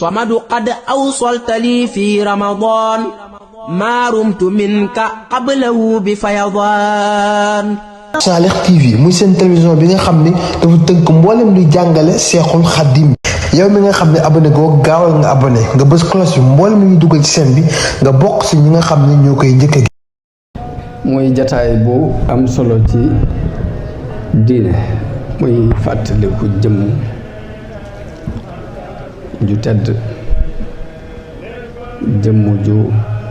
صمد قد أوصلت لي في رمضان ما رمت منك قبله بفيضان. Salih TV muy seen télévision bi nga xam ni dafa tënk mboolem luy jàngale Seexul Xaddim yow mi nga xam ne abonné goo gaawal nga abonné nga bës cloche bi mboolem lu ñu dugal ci seen bi nga bokk si ñi nga xam ne ñoo koy njëkk a. muy jataay bu am solo ci diine muy fàttaliku jëmm ju tedd jëmm ju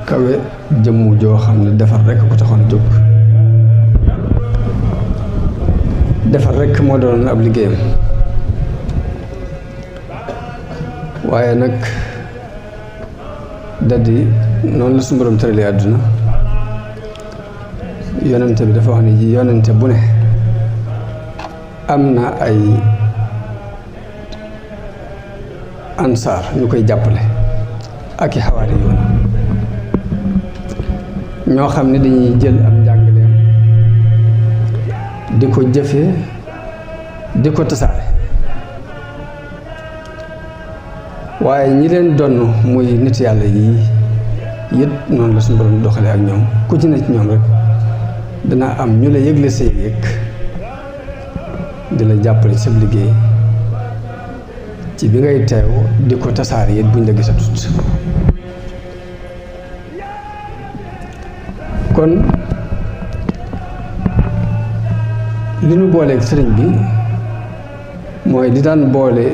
kawe jëmm joo xam ne defar rekk ko taxoon a jóg defar rekk moo doon ab liggéeyam waaye nag daldi noonu la suñu borom tëralee àdduna yonente bi dafa wax ne ji yonente bu ne am na ay ansaar ñu koy jàppale ak i xawaari yoon ñoo xam ne dañuy jël am njàngaleem di ko jëfee di ko tasaare waaye ñi leen donn muy nit yàlla yi yët noonu la suñu borom doxale ak ñoom ku ci ne ci ñoom rek dana am ñu la yëgle sa yëg di la jàppale ci sa liggéey ci bi ngay teew di ko tasaare yët buñ la gisatut kon li nu booleeg sëriñ bi mooy di daan boole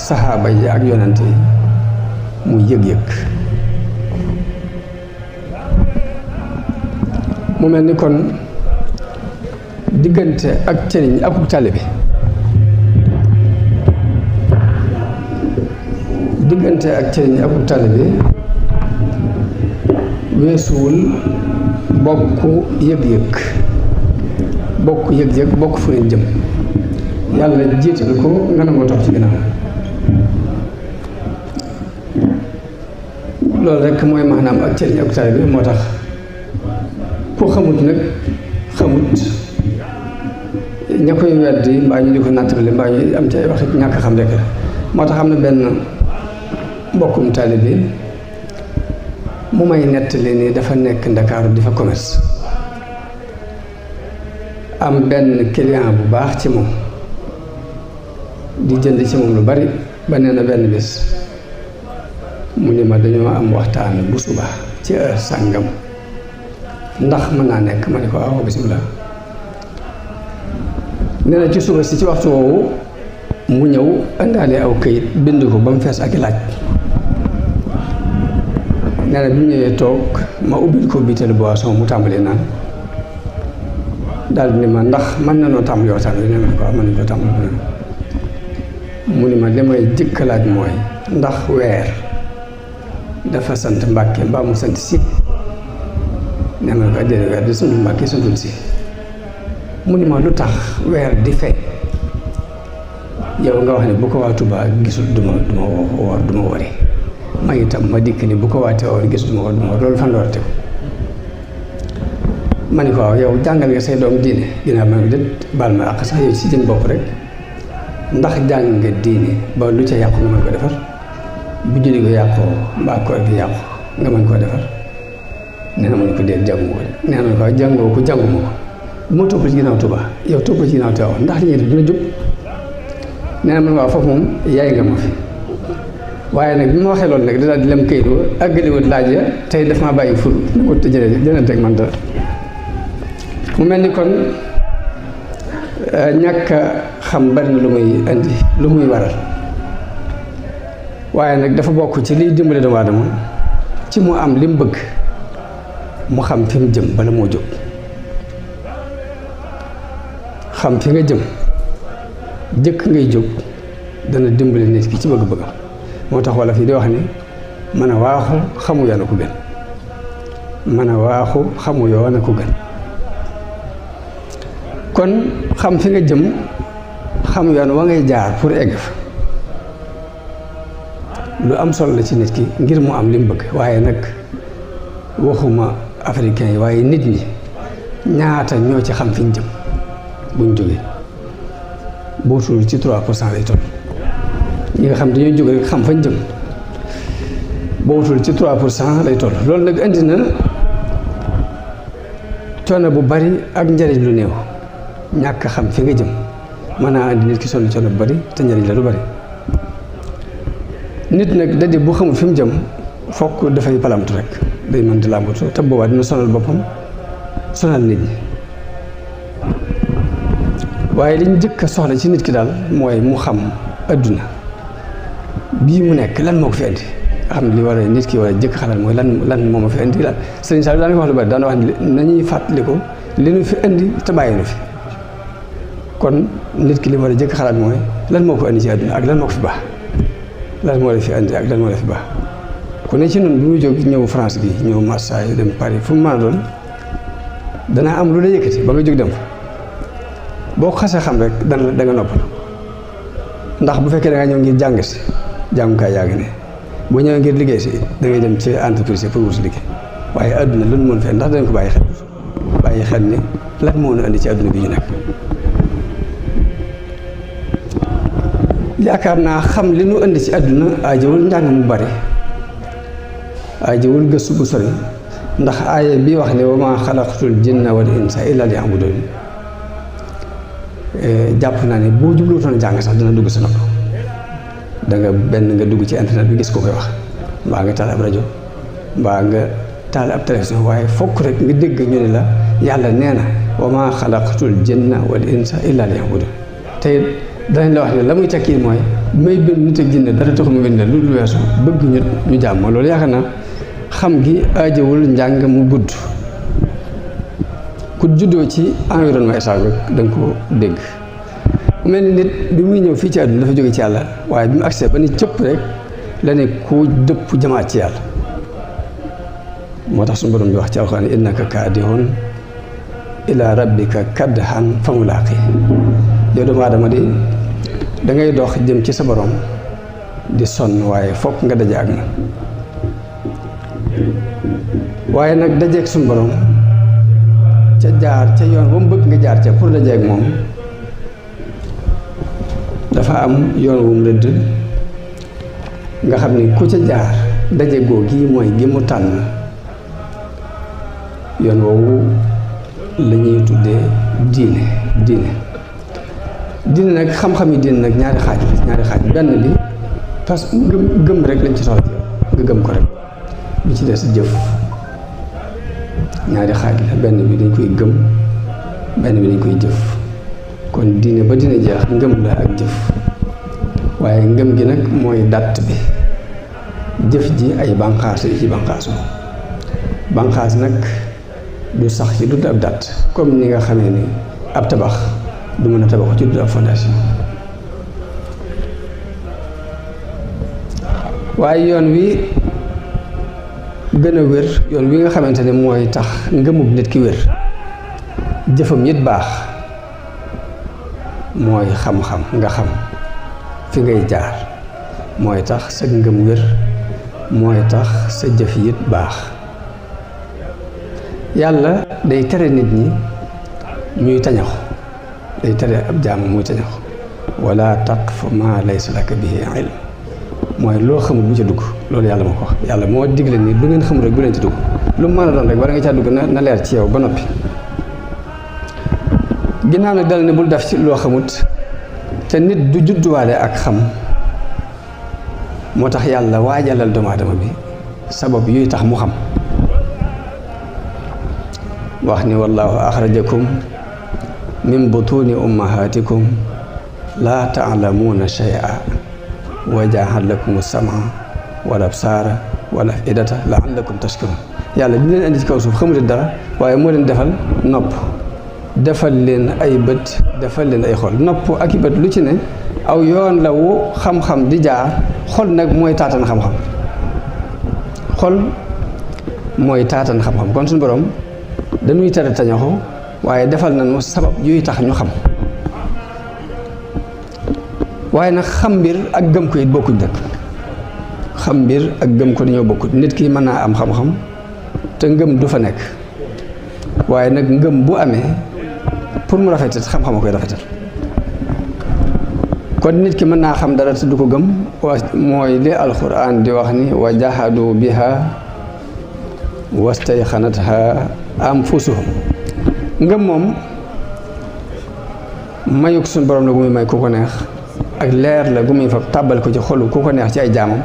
saxaaba yi ak yonante yi mu yëg-yëg mu mel ni kon diggante ak sëriñ ak taalibe diggante ak sëriñ ak taalibe weesuwul bokk yëg-yëg bokk yëg-yëg bokk fu leen jëm yàlla jiital ko nga nangoo topp ci ginnaaw loolu rekk mooy maanaam ak sëriñ ak taalibe moo tax ku xamut nag xamut ña koy weddi mbaa ñu di ko nattale mbaa ñu am ci ay waxit ñàkk xam rekk la moo tax am na benn mbokkum taalibe mu may nettali ni dafa nekk Ndakaaru di fa commerce am benn client bu baax ci moom di jënd ci moom lu bari ba nee na benn bés mu ni ma dañoo am waxtaan bu suba ci heure sàngam ndax mën naa nekk ma ne ko waaw bisimilah nee na ci suba si ci waxtu woowu mu ñëw indaale aw këyit bind ko ba mu fees ak i laaj nee na bi mu ñëwee toog ma ubbil ko bitéelu boisson mu tàmbali naan daal di ni ma ndax mën na noo tàmbali waxtaan bi ne ma ne ko mën nañu ko tàmbali mu ni ma li may jëkk laaj mooy ndax weer dafa sant Mbàkke mbaa mu sant Si nee ma ne ko déedéet weer di santul Mbàkke santul Si mu ni ma lu tax weer di feeñ yow nga wax ne bu ko waa Tuubaa gisul duma woor duma wori ma itam ma dikk ni bu ko waa Tiwaawan gisul duma woor loolu fan la war a tegu ma ni ko waaw yow jàngal nga say doom diine ginnaaw ma ne déet baal ma àq sax yow ci jën bopp rek ndax jàng nga diine ba lu ca yàqu nga mën ko defar bu julli ko yàqoo mbaa koor gi yàqu nga mën koo defar nee na ma ne ko déet jàngu ko de nee na ma ne ko jàngoo ko jànguma ko bu ma topp ci ginnaaw Tuubaa yow topp ci ginnaaw Tiwaawan ndax li ñuy def dina jub nee na man waaw foofu moom yaay nga ma fi waaye nag bi ma waxee loolu nag da daal di lem këyit wa àggaliwut laaj ya tey daf maa bàyyi ful na ko tëjëlee jëlante ak man dara mu mel ni kon ñàkk a xam bari na lu muy indi lu muy waral waaye nag dafa bokk ci liy dimbale doomu aadama ci mu am li mu bëgg mu xam fi mu jëm bala moo jóg xam fi nga jëm jëkk ngay jóg dana dimbale nit ki ci bëgg-bëggam moo tax wala fii di wax ni mën a waaxu xamu yoon a ko gën mën a waaxu xamu yoon a ko gën kon xam fi nga jëm xam yoon wa ngay jaar pour egg fa lu am solo la ci nit ki ngir mu am li mu bëgg waaye nag waxuma africain yi waaye nit ñi ñaata ñoo ci xam fi ñu jëm buñ jógee boo tuul ci 3% lay toll ñi nga xam dañoo jóg rek xam fañ jëm boo wutul ci 3% lay toll. loolu nag indi na coono bu bari ak njariñ lu néew. ñàkk xam fi nga jëm mën naa andi nit ki sonn coono bu bari te njariñ la lu bari. nit nag da di bu xamul fi mu jëm fokk dafay palamtu rek day mën di làmbatu te boobaa dina sonal boppam sonal nit ñi. waaye liñ jëkk a soxla ci nit ki daal mooy mu xam adduna bii mu nekk lan moo ko fi indi. nga xam ne li war a nit ki war a jëkk xalaat mooy lan moo ma fi indi la sëriñ Sall daanaka wax lu bari daana wax ne nañuy fàttaliku li nu fi indi te bàyyi nu fi. kon nit ki li war a jëkk xalaat mooy lan moo ko indi ci adduna ak lan moo ko fi baax lan moo la fi indi ak lan moo la fi baax. ku ne ci noonu bi muy jóg ñëw France gi ñëw Marseille dem Paris fu mu mën a doon danaa am lu la yëkkati ba nga jóg dem fa boo ko xasee xam rek da nga noppal. ndax bu fekkee da nga ñëw ngir jàng si jàngukaay yaa ngi ne boo ñëwee ngir liggéey si da ngay dem ci entreprise pour wut si liggéey waaye adduna lan mën fee ndax danañ ko bàyyi xel ni lan moo ñu indi ci adduna bi ñu nekk. yaakaar naa xam li nu indi ci adduna aajowul njàng mu bari aajowul gëstu bu sori ndax aaya bi wax ne wa maa xalaqtul jinna wal insa illa liya'budun jàpp naa ne boo jubluutoon jàng sax dina dugg sa nopp da nga benn nga dugg ci internet bi gis ko koy wax mbaa nga taal ab rajo mbaa nga taal ab télévision waaye fokk rek nga dégg ñu ne la yàlla nee na wa maa xalaqtul jinna wal insa illa liya'budun te danañ la wax ne la muy tekki mooy may bind nit ak jinne dara taxul mu bind la lu weesu bëgg ñu jàmm loolu yaakaar naa xam gi aajowul njàng mu gudd. ku juddoo ci environnement état rek da nga ko dégg mu mel ni nit bi muy ñëw fii ci àdduna dafa jóge ci yàlla waaye bi mu agsee ba ni cëpp rek la ne ku dëpp jamaat ci yàlla. moo tax suñu borom bi wax ci alxuraan innaka kaadihun ila rabbika kadhan fa mulaaqi yow doomu aadama di da ngay dox jëm ci sa borom di sonn waaye fokk nga daje ak na waaye nag dajeeg suñu borom ca jaar ca yoon ba mu bëgg nga jaar ca pour dajeeg moom dafa am yoon wu mu rëdd nga xam ni ku ca jaar daje goo gi mooy gi mu tànn yoon woowu la ñuy tuddee diine nag xam-xam yi diine nag ñaari xaaj benn bi parce que gëm rek lañ ci soxla ci nga gëm ko rek bi ci des jëf ñaari xaaj la benn bi dañ koy gëm benn bi dañ koy jëf kon diine ba dina jeex ngëm la ak jëf waaye ngëm gi nag mooy dàtt bi jëf ji ay bànqaas yi ci bànqaasu bànqaas nag du sax ci dund ab dàtt comme ni nga xamee ni ab tabax du mën a tabaxu ci dund ab fondation waaye yoon wi gën a wér yoon wi nga xamante ne mooy tax ngëmub nit ki wér jëfam it baax mooy xam-xam nga xam fi ngay jaar mooy tax sa ngëm wér mooy tax sa jëf it baax yàlla day tere nit ñi ñuy tañaxu day tere ab jaam muy tañaxu wala taqfu ma laysa laka bihi ilm mooy loo xamul bu ca dugg loolu yàlla moo ko wax yàlla moo digle ni lu ngeen xamul rek bu leen ci dugg lu mu mën a doon rek wala nga caa dugg na leer ci yow ba noppi ginnaaw nag dal ne bul def ci loo xamut te nit du judduwaale ak xam moo tax yàlla waajalal doomu aadama bi sabab yuy tax mu xam wax ni wallahu axrajakum min butuni ummahatikum laa taalamuuna shay'a wa jaa'ala lakum as-sam'a wal absaara wal af'idata la'allakum tashkurun yàlla bi leen indi ci kaw suuf xamu leen dara waaye moo leen defal nopp defal leen ay bët defal leen ay xol nopp ak i bët lu ci ne aw yoon la wu xam-xam di jaar xol nag mooy taatan xam-xam xol mooy taatan xam-xam kon suñu borom dañuy tere tañaxu waaye defal nañu sabab yuy tax ñu xam waaye nag xam mbir ak gëm ko it bokkuñ nag xam mbir ak gëm ko dañoo bokkut nit ki mën naa am xam-xam te ngëm du fa nekk waaye nag ngëm bu amee pour mu rafetal xam-xam a koy rafetal kon nit ki mën naa xam dara te du ko gëm mooy li alquran di wax ni wa jahadu biha wastayxanatha anfusuhum ngëm moom mayuk suñu borom la gu muy may ku ko neex ak leer la gu muy fab tàbbal ko ci xolu ku ko neex ci ay jaamam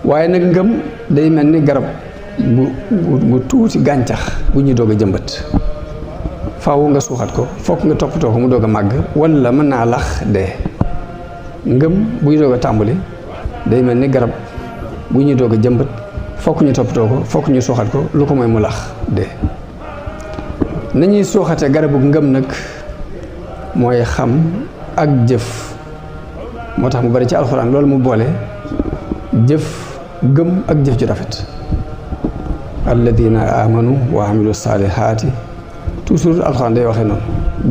waaye nag ngëm day mel ni garab gu tuuti gàncax bu ñuy doog a jëmbat faaw nga suuxat ko fokk nga toppatoo ko mu doog a màgg wala mën naa lax dee ngëm buy doog a tàmbali day mel ni garab bu ñuy doog a jëmbat fokk ñu toppatoo ko fokk ñu suuxat ko lu ko mooy mu lax dee nañuy suuxate garabu ngëm nag mooy xam ak jëf moo tax mu bari ci alxuraan loolu mu boole jëf gëm ak jëf ju rafet alladina amanu wa amilu saalihaati toujours alxuraan day waxee noonu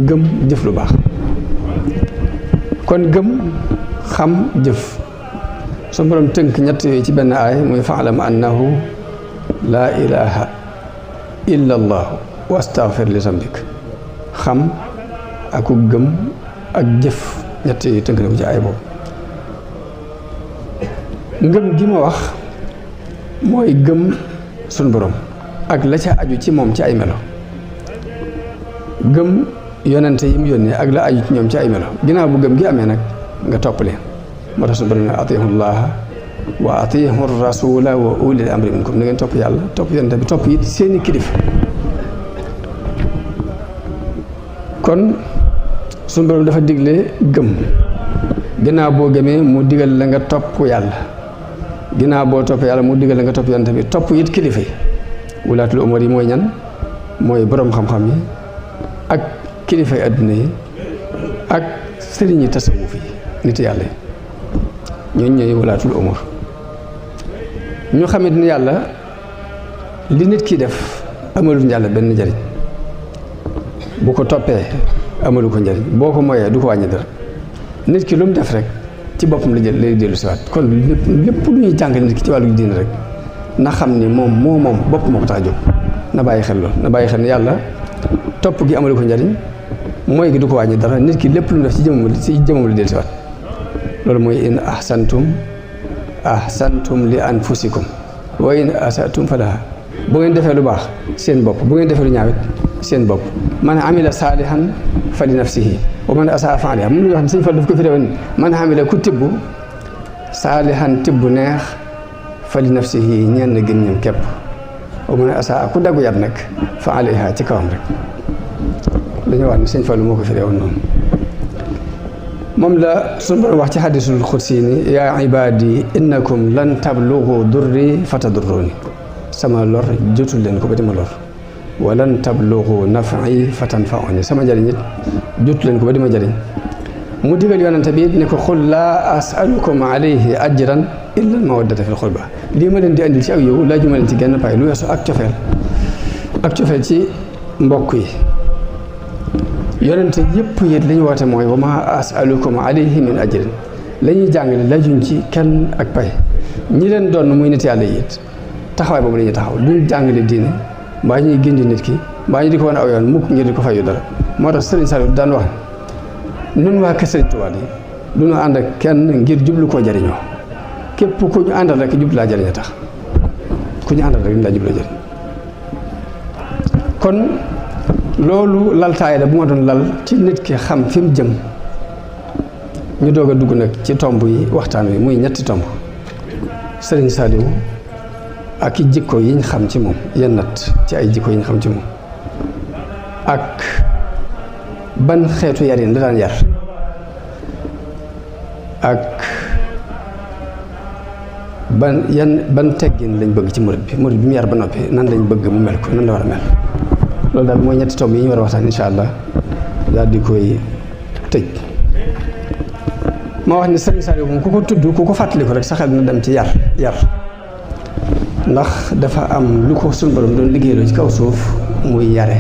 gëm jëf lu baax kon gëm xam jëf su borom tënk ñett yooyu ci benn aay muy faalam annahu laa ilaha illa allah wa astaghfir li zambik xam aku gëm ak jëf ñett yooyu tënk na ko ci aay boobu ngëm gi ma wax mooy gëm suñ borom ak la ca aju ci moom ci ay melo gëm yonente yi mu yónnee ak la aju ci ñoom ci ay melo ginnaaw bu gëm gi amee nag nga topp leen moo tax suñu borom ne atiihu llaha wa atiihu rasula wa ulil amri minkum na ngeen topp yàlla topp yonente bi topp it seeni kilifa kon suñu borom dafa digle gëm ginnaaw boo gëmee mu digal la nga topp yàlla ginnaaw boo topp yàlla mu digal la nga topp yonente bi topp it kilifa yi wulaatul umar yi mooy ñan mooy boroom xam-xam yi ak kilifa yi adduna yi ak sëriñ yi tasawuf yi nit yàlla yi ñooñu ñooy wulaatul umar ñu xamit ni yàlla li nit ki def amalu yàlla benn njariñ bu ko toppee amalu ko njariñ boo ko moyee du ko wàññi dara nit ki lu mu def rek ci boppam la jël lay dellu si waat kon lépp lu ñuy jàngal nit ki ci wàllu diine rek na xam ni moom bopp moo ko tax a jóg na bàyyi xel loolu na bàyyi xel ni yàlla topp gi amalu ko njariñ mooy gi du ko wàññi dara nit ki lépp lu mu def ci jëmam la dellu si waat loolu mooy in ahsantum li anfusikum wa in asatum falaha bu ngeen defee lu baax seen bopp bu ngeen defee lu ñaawit seen bopp man amila saalihan fa li nafsihi wa man asaa fa alayha mun lu wax ne sëñ Fall daf ko fi réewoon man amila ku tibb saalihan tibb neex fa li nafsihi ñenn gën ñoom képp wa man asaa ku daggu yat nag fa alayha ci kawam rek dañoo wax ne sëñ Fall moo ko fi réewoon noonu moom la suñu borom wax ci xadisul xudsi ni yaa ibaadi innakum lan tablugu durri fatadurruni sama lor jotul leen ko ba di ma lor walan tablugu nafi fatanfauni sama njëriñ it jotul leen ko ba di ma jëriñ mu digal yonante bi ne ko xul laa asalukum alayhi ajran illa al mawaddata fil xurba lii ma leen di andil ci aw yow laaju ma leen ci genn pay lu weesu ak cofeel ci mbokk yi yonente yëpp it li ñu woote mooy wa ma asalukum alayhi min ajrin la ñuy jàngale laajuñ ci kenn ak pay ñi leen doon muy nit yàlla yi it taxawaay boobu la ñuy taxaw duñ jàngale diine mbaa ñuy gindi nit ki mbaa ñu di ko wane aw yoon mukk ngir di ko fayu dara moo tax Sëriñ Saliou daan wax nun waa kër Sëriñ Tuubaa yi du ñu ànd ak kenn ngir jublu koo jariñoo képp ku ñu àndal rek jublu laa jariñ a tax ku ñu àndal rek laa jublu jariñ kon loolu laltaay la bu ma doon lal ci nit ki xam fi mu jëm ñu doog a dugg nag ci tomb yi waxtaan wi muy ñetti tomb Sëriñ Saliou ak i jikko yi ñu xam ci moom yennat ci ay jikko yi ñu xam ci moom ak ban xeetu yarin la daan yar ak ban teggin lañ bëgg ci murid bi mu yar ba noppi nan lañ bëgg mu mel ko nan la war a mel loolu daal mooy ñetti tomb yi ñu war a waxtaan insha allah daal di koy tëj ma wax ni Sëriñ Saliou moom ku ko tudd ku ko fàttaliku rek sa xel na dem ci yar ndax dafa am lu ko suñu borom doon liggéeyloo ci kaw suuf muy yare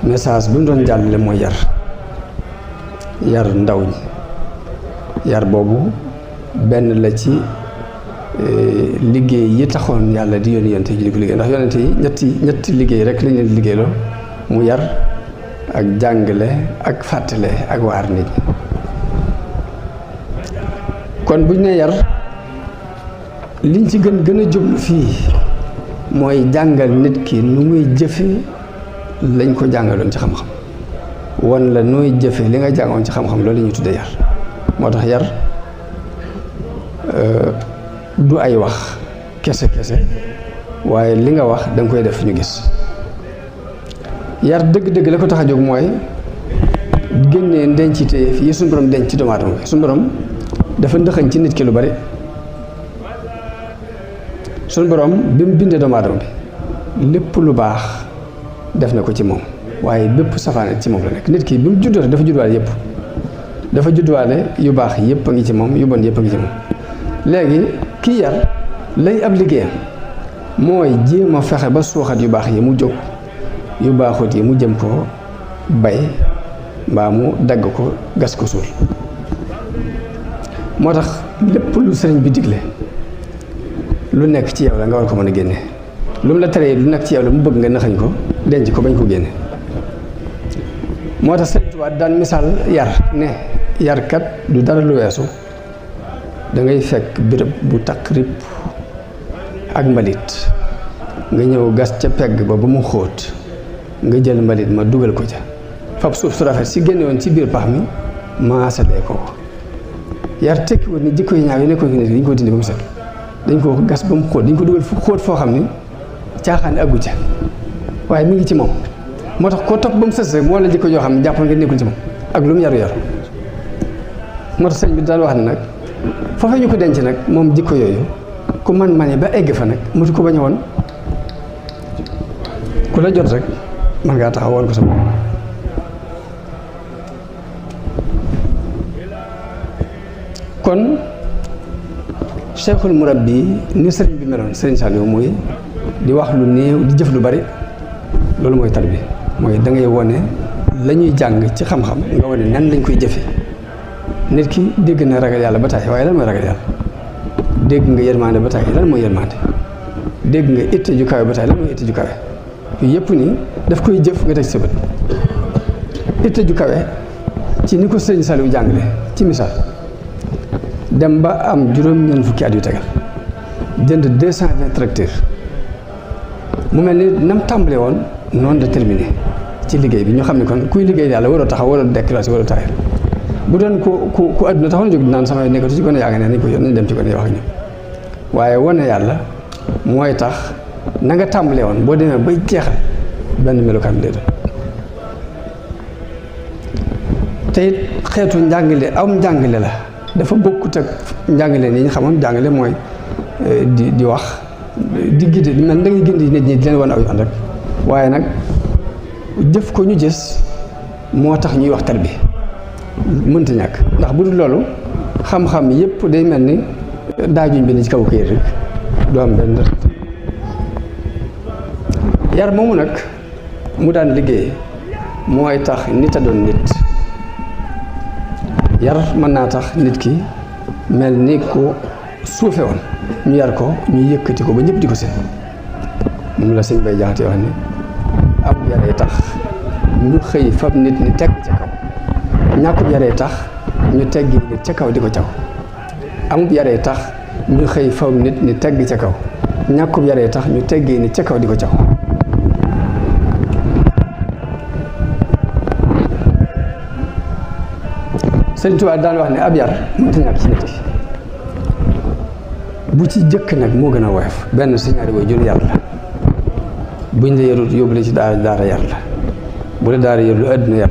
message bi mu doon jàllale mooy yar ndaw ñi yar boobu benn la ci liggéey yi taxoon yàlla di yónni yonente yi di ko liggéey ndax yonente yi ñetti liggéey rek lañ leen di liggéeyloo mu yar ak jàngale ak fàttale ak waar nit ñi. kon buñ ne yar liñ ci gën a jublu fii mooy jàngal nit ki nu muy jëfe lañ ko jàngaloon ci xam-xam wan la nooy jëfe li nga jàngoon ci xam-xam loolu la ñuy tudde yar. moo tax yar du ay wax kese waaye li nga wax da nga koy def ñu gis. yar dëgg-dëgg la ko tax a jóg mooy génnee ndencite yi suñu borom denc ci doomu aadama bi. suñu borom dafa ndëxañ ci nit ki lu bari. suñu borom bi mu bindee doomu aadama bi lépp lu baax def na ko ci moom waaye bépp safaan ci moom la nekk. nit ki bi mu juddoo dafa juddwaale yëpp dafa juddwaale yu baax yëpp a ngi ci moom yu bon yëpp a ngi ci moom. léegi kii yar lay ab liggéeyam mooy jéem a fexe ba suuxat yu baax yi mu jóg yu baaxut yi mu jëm koo bay mbaa mu dagg ko gas ko suul. moo tax lépp lu sëriñ bi digle lu nekk ci yow la nga war ko mën a génne. lu mu la teree lu nekk ci yow la mu bëgg nga naxañ ko denc ko bañ ko génne. moo tax Sëriñ Tuubaa daan misaal yar ne yarkat du dara lu weesu da ngay fekk béréb bu takk rib ak mbalit nga ñëw gas ca pegg ba mu xóot nga jël mbalit ma dugal ko ca fab suuf su rafet si génne woon ci biir pax mi maasalee ko. yar tekkiwut ni jikko yi ñaaw yi nekkoon fi nit dañ ko dindi ba mu set dañ ko gas ba mu xóot dañ ko dugal fu xóot foo xam ni caaxaan aggu ca waaye mi ngi ci moom. moo tax koo topp ba mu sës rek moo la jikko joo xam ne jàppoon nga nekkul ci moom ak lu mu yaru moo tax sëñ bi daal wax ne nag foofu ñu ko denc nag moom jikko yooyu ku man ba egg fa nag mutu ko bañ a woon ku la jot rek man ngaa taxaw woon ko sa bopp. kon cheikhul murabbi ni sëriñ bi meloon sëriñ Saliou mooy di wax lu néew di jëf lu bari. loolu mooy tarbi mooy da ngay wone la ñuy jàng ci xam-xam nga wone nan lañ koy jëfe. nit ki dégg na ragal yàlla ba tàyyi waaye lan mooy ragal yàlla. dégg nga yërmande ba tàyyi lan mooy yërmande. dégg nga itte ju kawe ba tàyyi lan mooy itte ju kawe. yooyu yëpp ni daf koy jëf nga teg sa bët. itte ju kawe ci ni ko sëriñ Saliou jàngale ci misaal dem ba am juróom-ñeent fukki at yu tegal jënd 220 tracteurs mu mel ni nam tàmbale woon noonu da terminé ci liggéey bi ñu xam ne kon kuy liggéey yàlla waroo taxaw waroo déclassé waroo taayal. bu doon ku àdduna taxaw na jóg naan samay nekkatu ci gone yaa nga ne nañ dem ci gone wax ak ñoom waaye wane yàlla mooy tax na nga tàmbalee woon boo demee bay jeexal benn melokaan lay doon. te it xeetu njàngale am njàngale la dafa bokkut ak njàngale ni ñu xamoon njàngale mooy di wax di gide di mel da ngay gindi nit ñi di leen wan aw yoon rek waaye nag jëf ko ñu gis moo tax ñuy wax tarbi mënta ñàkk ndax bu dul loolu xam-xam yépp day mel ni daajuñ bi ne ci kaw këyit rek du am benn yar moomu nag mu daan liggéey mooy tax nit a doon nit. yar mën naa tax nit ki mel ni ku suufe woon ñu yar ko ñu yëkkati ko ba ñëpp di ko seen moom la sëñ Bay Jaxate wax ni am yaree tax ñu xëy fab nit ñi teg ca kaw ñàkkub yaree tax ñu teggi nit ca kaw di ko caw amub yaree tax ñu xëy fab nit ñi tegg ca kaw ñàkkub yaree tax ñu teggi nit ca kaw di ko caw. Sëñ Tuubaa daan wax ne ab yar mënta ñàkk ci nit ki bu ci jëkk nag moo gën a woyof benn si ñaari way jur yar la buñ la yarut yóbbu la ci daara yar la bu la daara yarut àdduna yar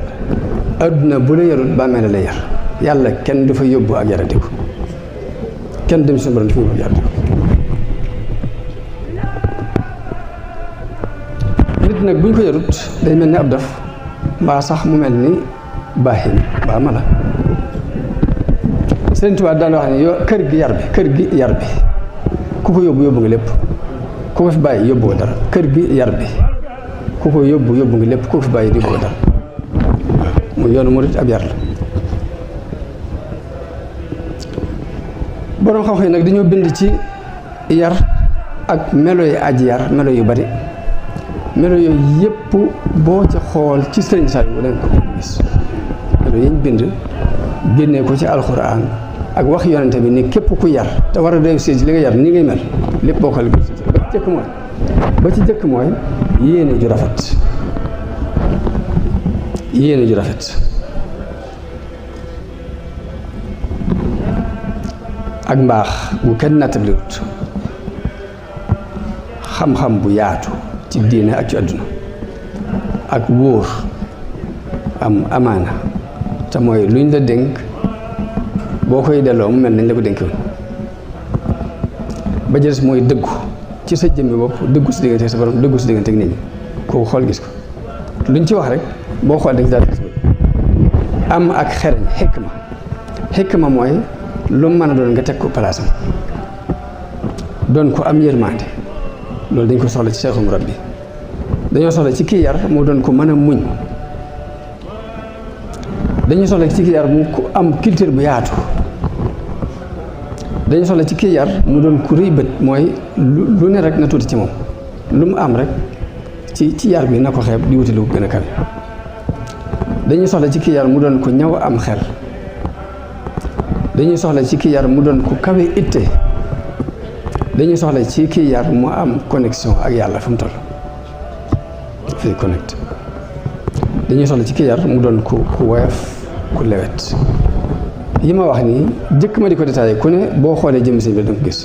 la àdduna bu la yarut bàmmeel la yar yàlla kenn du fa yóbbu ak yaradiku kenn dem suñu borom du fa yóbbu ak yaradiku nit nag buñ ko yarut day mel ni ab dof mbaa sax mu mel ni baaxin mbaa mala. Sëriñ Tuubaa daan wax ne kër gi yar bi ku ko yóbbu nga lépp ku ko fi bàyyi yóbbu nga dara kër gi yar bi ku ko yóbbu nga lépp ku ko fi bàyyi yóbbu nga dara mu yoonu murit ab yar la. boroom xam-xam yi nag dañoo bind ci yar ak melo yi aji yar melo yu bari melo yooyu yëpp boo ca xool ci sëriñ Saliou da nga ko gis melo yañ bind génnee ko ci alxuraan ak wax yonente bi ni képp ku yar te war a réussir ci li nga yar ni ngay mel lépp boo xool ba ci jëkk mooy yéene ju rafet yéene ju rafet ak mbaax bu kenn nattabliwut xam-xam bu yaatu ci diine ak ci àdduna ak wóor am amaana te mooy luñ la dénk boo koy delloo mu mel nañ la ko dénk ba jëles mooy dëggu ci sa jëmmi bopp dëggu si diggante sa borom dëggu si diggante ak nit ñi kooku xool gis ko luñ ci wax rek boo xool dañ daal gis am ak xereñ xikma mooy lu mën a doon nga teg ko palaasam doon ko am yërmande loolu dañ ko soxla ci seexum rabbi dañoo soxla ci kii yar mu doon ko mën a muñ dañuy soxla ci kii yar mu am culture bu yaatu dañu soxla ci kii yar mu doon ku rëy bët mooy lu ne rek na tuuti ci moom lu mu am rek ci yar bi na ko xeeb di wuti lu gën a kawe dañuy soxla ci kii yar mu doon ku ñaw am xel dañuy soxla ci kii yar mu doon ku kawe itte dañuy soxla ci kii yar mu am connexion ak yàlla fu mu toll fii connecté dañuy soxla ci kii yar mu doon ku woyof ku lewet yi ma wax nii jëkk ma di ko détaillé ku ne boo xoolee jëm sëñ bi da nga ko gis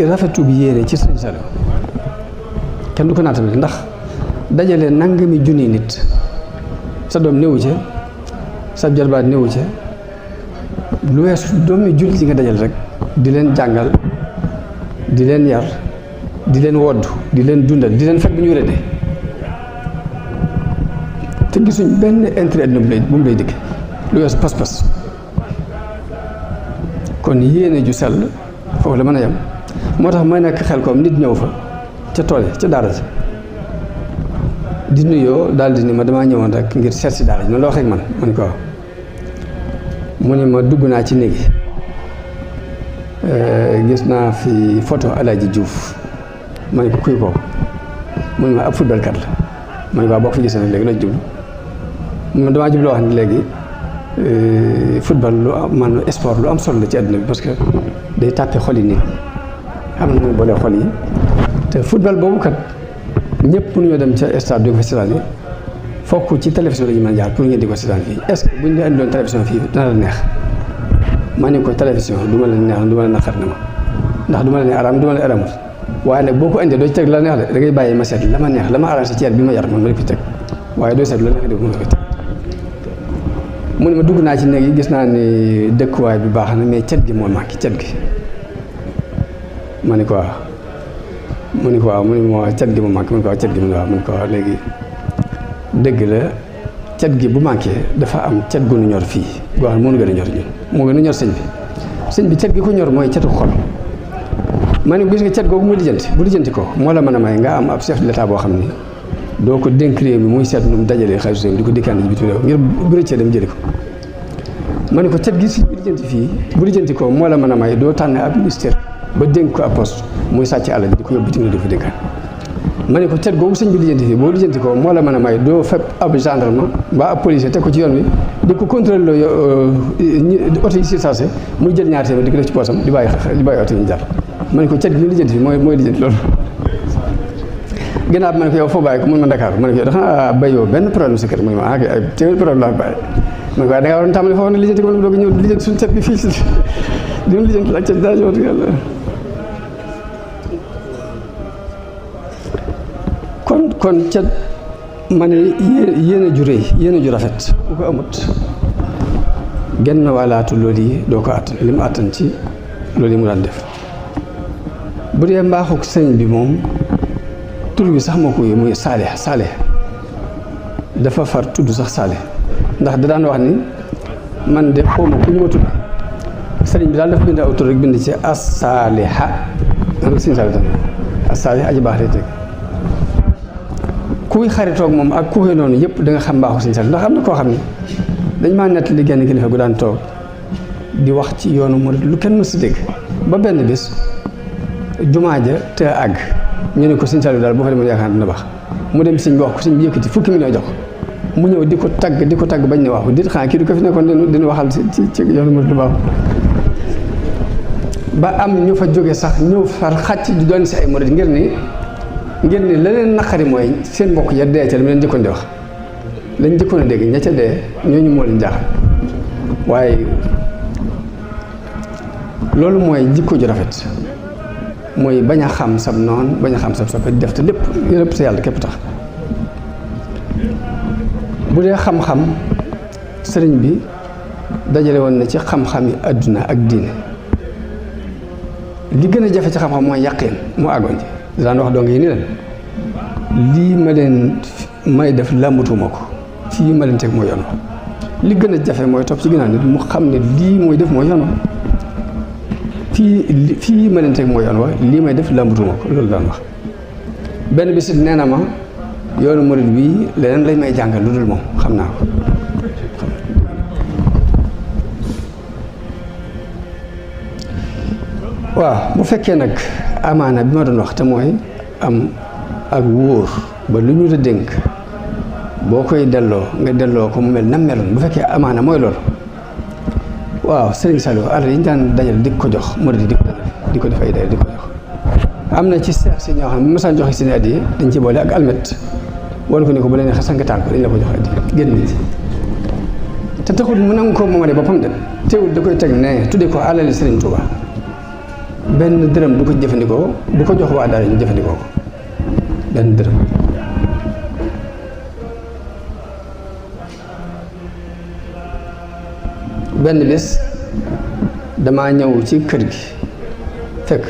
rafetug yéene ci sëñ Saliou kenn du ko naatale ndax dajale nangami junni nit sa doom néewu ca sa jarbaat néewu ca lu weesu doomi jullit yi nga dajal rek di leen jàngal di leen yar di leen wodd di leen dundal di leen fekk bu ñu wéradee te gisuñ benn intérêt bu mu lay dikk lu weesu pas-pas kon yéene ju sell foofu la mën a yem moo tax may nekk xel koom nit ñëw fa ca tool ca daara ji di nuyoo daal di ni ma damaa ñëwoon rek ngir seet si daara ji noonu la waxee ak man ni ko mu ni ma dugg naa ci néegi gis naa fi photo Alaaji Diouf ma ne ko kuy kooku mu ni ma ab footballkat la ma ne ko boo ko fi gisee nag léegi la jublu ma damaa jublu wax ni léegi football lu am man sport lu am solo la ci àdduna bi parce que day tàppe xol yi nit am na muy boole xol yi te football boobu kat ñëpp mënuñoo dem ca stade di ko fa seetaan yi fokk ci télévision la ñu mën a jaar pour ngeen di ko seetaan fii est-ce que bu ñu la indiloon télévision fii dana la neex ma ne ko télévision du ma la neex du ma la naqar na ma ndax du ma la ne araam du ma la aramut waaye nag boo ko indee doo ci teg la neex de da ngay bàyyi ma seet la ma neex la ma arrangé ci yar bi ma yar man ma di ko teg waaye doo seet la neex de ma ko teg mu ne ma dugg naa ci néeg yi gis naa ni dëkkuwaay bi baax na mais cet gi moo manqué cet gi ma ne ko waaw mu ne ko waaw mu ne ma cet gi moo manqué mu ne ko waaw cet gi mu ne waaw mu ne ko waaw léegi dëgg la cet gi bu manqué dafa am cet gu nu ñor fii goo xam ne moo gën a ñor ñun moo gën a ñor sëñ bi cet gi ko ñor mooy cetu xol ma ne gis nga cet googu mu lijjanti ko moo la mën a may nga am ab chef de l'état boo xam ni doo ko dénk réew mi muy seet nu mu dajalee xaalis réew mi di ko dikkaandi ji bitim réew ngir bu rëccee dem jëli ko ma ne ko cet gi si bu lijjanti fii bu lijjanti ko moo la mën a may doo tànn ab ministère ba dénk ko ab poste muy sàcc àll bi di ko yóbbu bitim réew di ko dénkaan ma ne ko cet googu sëñ bi lijjanti fii boo lijjanti ko moo la mën a may doo fekk ab gendarme mbaa ab policier teg ko ci yoon wi di ko contrôler loo oto yi surchargé muy jël ñaar téeméer di ko def ci poosam di bàyyi oto yi ñu jar ma ne ko cet gi lijjanti fii mooy lijjanti loolu ginnaaw bi ma ne ko yow foo bàyyi ko mun ma Dakar ma ne ko yow dafa béyoo benn problème sa kër mu ne ma ay téeméer problème laa bàyyi ma ne ko waaye da ngaa waroon tàmbali foofu ne lijjanti ko ma doog a ñëw lijjanti suñu cet bi fii si di ma lijjanti ak cet daa ñëw yàlla kon cet ma ne yéene ju rëy yéene ju rafet ku ko amut genn wàllaatu loolu yi doo ko àttan li mu àttan ci loolu yi mu daan def bu dee mbaaxuk sëñ bi moom tur bi sax moo ko yi muy saalih dafa far tudd sax saalih ndax da daan wax ni man de xawma ku ñu ma tudd sëriñ bi daal dafa bind aw tur rek bind ci as-saaliha man sëñ Saalih tam as-saalih aji baax lay teg kuy xaritoog moom ak ku xëy noonu yëpp da nga xam mbaaxu sëñ Saalih ndax am na koo xam ne dañ maa nett li genn kilifa gu daan toog di wax ci yoonu murid lu kenn mës si dégg ba benn bis jumaa ja te àgg ñu ne ko sëñ Saliou daal boo fa demoon yaakaar dina baax mu dem sëñ bi wax ko sëñ bi yëkkati fukki million jox mu ñëw di ko tagg bañ ne waaw dit xanaa kii du ko fi nekkoon dina waxal ci yoonu murid lu baax ba am ñu fa jóge sax ñëw far xàcc di doon si ay murid ngir ni la leen naqari mooy seen mbokk ya dee ca li mu leen jëkkoon di wax lañ jëkkoon a dégg ña ca dee ñooñu moo leen jaaxal waaye loolu mooy jikko ju rafet mooy bañ a xam sab noon bañ a xam sab soppe def te lépp te yàlla képp tax bu dee xam-xam sëriñ bi dajale woon na ci xam-xami àdduna ak diine li gën a jafe ci xam-xam mooy yàqeen mu àggoon ci daan wax dong yi ni leen lii ma leen may def làmbatuuma ko fii ma leen teg mooy yoon li gën a jafe mooy topp ci ginnaaw nit mu xam ne lii mooy def mooy yoon fii ma leen teg mooy yoon wa lii may def làmbatuuma ko loolu daan wax benn bisit nee na ma yoonu murid bii leneen lañ may jàngal lu dul moom xam naa ko waaw bu fekkee nag amaana bi ma doon wax te mooy am ak wóor ba lu ñu la dénk boo koy delloo nga delloo ko mu mel nam meloon bu fekkee amaana mooy loolu waaw Serigne Saliou alal yi ñu daan dajal di ko jox murid yi di ko def ay day di ko jox am na ci seex si ñoo xam ne bu ma saan joxe seen addiya dañ ci boole ak almet woon ko ni ko bu la neexee sang taal ko dañ la ko jox addiya génn nañ ci te taxul mu nangu ko moomale boppam de teewul da koy teg ne tudde ko alali Serigne Touba benn dërëm du ko jëfandikoo du ko jox waa daara ñu jëfandikoo ko benn dërëm benn bis damaa ñëw ci kër gi fekk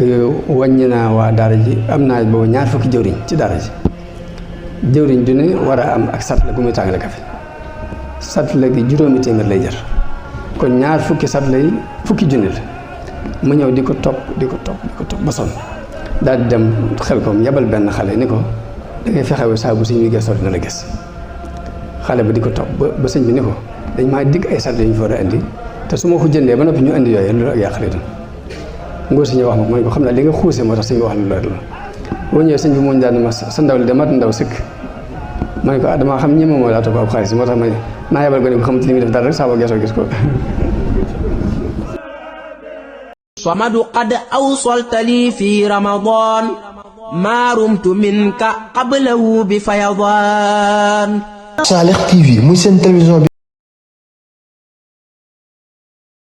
wàññi naa waa daara ji am naa boobu ñaar fukki jëwriñ ci daara ji jëwriñ ju ne war a am ak satla gu muy tàngale kafe satla gi juróomi téeméer lay jar kon ñaar fukki satla yi fukki junni la mu ñëw di ko topp ba sonn daal di dem xel ko yabal benn xale ni ko da ngay fexewu saa bu sëñ bi gëstoo dina la gis xale ba di ko topp ba sëñ bi ni ko dañ maa digg ay satla yu ñu fa war a indi te su ma ko jëndee ba noppi ñu indi yooyu loolu ak yàqale doon ngóor si ñu wax ma ko xam naa li nga xuuse moo tax sëñ bi wax la loolu boo ñëwee sëñ bi moo ñu daan ma sa ndaw li de mat ndaw sëkk ma ne ko damaa xam ñi moo laa topp ab xaalis moo tax ma ne naa yabal ko ne ko xamante li muy def dara rek saa boo geesoo gis ko صمد قد أوصلت لي في رمضان ما رمت منك قبله بفيضان Salih TV muy seen télévision bi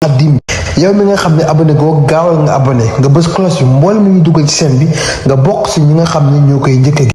Xadim yow mi nga xam ne abonné goo gaawal nga abonné nga bës cloche bi mboolem mi ñu dugal ci chaîne bi nga bokk ci ñi nga xam ne ñoo koy njëkk